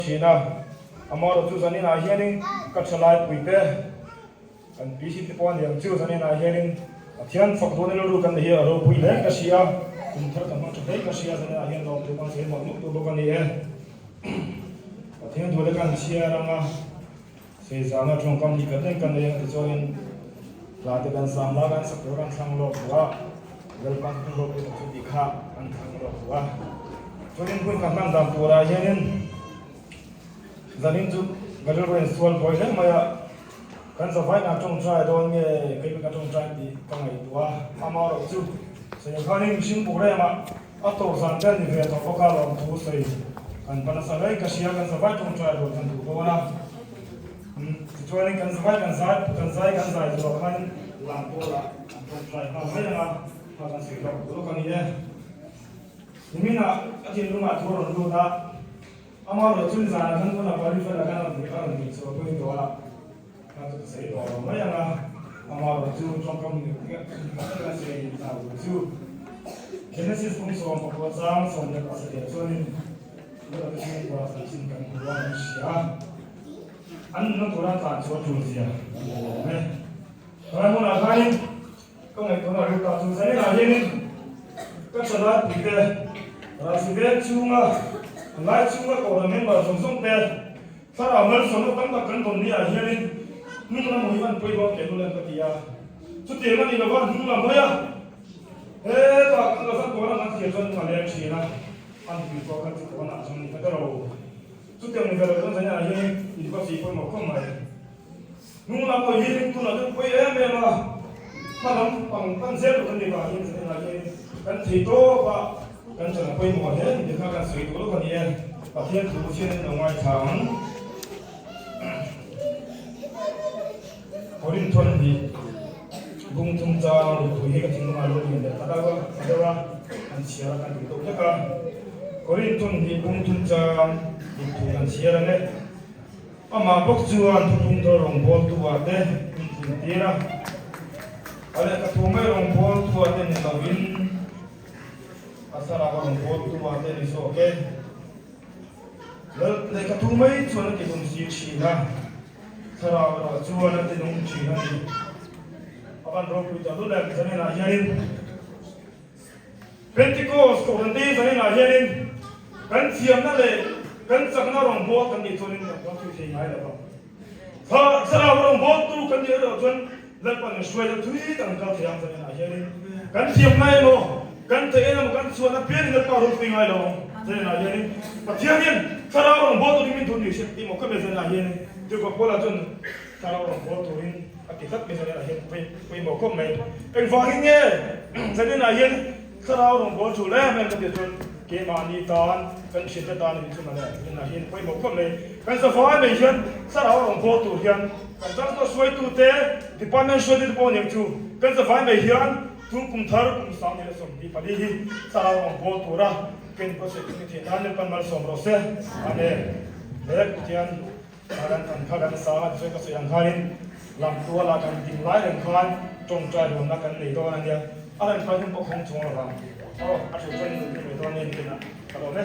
Thin a, amaherawh chu zaninah hianin ka thalai puite kan PC te pawh a niang chu zaninah hianin Pathian fak dawn rilru kan nei hi a ropui hle ka hria, kum thar kan hmang tha hle ka hria zaninah hian lawmthu kan sawi mawlh mawlh tur bawk a ni e. Pathian duhte kan chhiar ang a. Seizana tawngkam hi kan en kan nei ang tichuanin hla te kan sang la kan sak tur kan thlang lawk duh a, Lalpan hun ropui tak chu tih kha kan thlang lawk duh a. Chuanin hun kan hman dan turah hianin zanin chu ka rilru in sual buai hle mai a, kan zavaina tawngtai dawn nge keimah ka tawngtai tih ka ngaihtuah a, amaherawh chu sawi khanin mihring buk remah A tawh zan te a ni ve tawh bawk a, lawmthu sawi kan pa nasa hle ka hria, kan zavai tawngtai rual kan duh dawn a. Tichuanin kan zavai kan zai kan zai kan zai zuah khan lam pawlah an tawngtai nghal mai ang a, kha kan sawi lawk duh lawk a ni e. Niminah a thinlungah thu a rawn lut a, amaherawh chu nizanah khan tunah Parifela khan a rawn hmuhchhuah pawhin tawh a. Kha chu ka sawi tawh lo mai ang a, amaherawh chu tawngkam tak taka sawi zau duh chu Genesis kum 14 chang 17 chuanin Lota te chhungkua chanchin kan hmu a, kan hria a, an nunna tura tlan chu a tul zia kan hmu awm e. Helai hmunah khanin ka ngaihtuahna rilru ta chu zaninah hianin ka thalai puite Rasi veng chhunga lai chhunga kohhran member zawng zawng te Thlarau malsawmna tam tak kan dawn ni ah hianin hnung lam hawi an pawi bawk teh lul em ka ti a. Chutiang a ni lova hnung lam hawi a, hetah kan la zat dawn a kan thlir chuan hnung a leng thin a, an pui pawh khan chu kawnah chuan ni ka ta lo. Chutiang ni ve lo chuan zanin ah hianin in va fih pawimawh khawp mai. Hnung lam hawi hi ringtunah chuan pawi em em a, hma lam pang pan zel tur kan ni vang hian zanin ah hianin kan thei tawp a, kan chan a pawimawh hle ni tih kha kan sawi duh lawk a ni e. Pathian thu chhiat in lo ngaithla ang. Korinthon hi bung thum chang rupui hi ka thinlungah lo lian leh ta deuh a, ta deuh a, kan chhiar a kan duh tawk hlek a. Korinthon hi bung thum chang rupui kan chhiar ang e. Amah bawk chuan thuthlung thar rawngbawltu ah te min tlintir a, a lehkhathu mai rawngbawltu ah te ni lovin a thlarau rawngbawltu ah te ni zawk e. Lehkhathu mai chuan a ti nung si thin a, thlarau erawh chuan a ti nung thin a ni. A van ropui ta lul em zaninah hianin. Pentecost kohhran te zaninah hianin kan thiamna leh kan chakna rawngbâwl kan nih chuanin kan kal thui thei ngai lo va. Thlarau rawngbâwltu kan nih erawh chuan Lalpan min hruai deuh thui tak an kal thei ang zaninah hianin kan thiamna emaw kan theih emaw kan chhuahna piangin Lalpa ropui ngai lo ang zaninah hianin Pathian hian thlarau rawngbâwl turin min duh ni hriat emaw ka be zaninah hianin Tirhkoh Paula chuan thlarau rawngbâwl turin A ti tlat mai Zaninah hian pawimawh khawp mai. Engvangin nge Zaninah hian thlarau rawngbâwl ṭul em em ka tih chuan keimahni tan, kan ṭhiante tan a nih chu mawle. Zaninah hian pawimawh khawp mai. Kan zavai mai hian thlarau rawngbâwl tur hian kan transport hruaitute, department hruaitute pawh aniang chu kan zavai mai hian tun kum thar kum 2024 hi thlarau rawngbâwl tura ken process kan ni thei nan Lalpan malsawm rawh se. Amen. He Pathian. Kha kan kha kan sang a tichuan ka sawi ang khanin lamtuala kan ding lai reng khan tawngtai ruamna kan nei dawn a nia, a rawn kal hun pawh khawng chuang lo vang. Aw, a thu chuan in nei dawn nia nikin ah ka lawm e.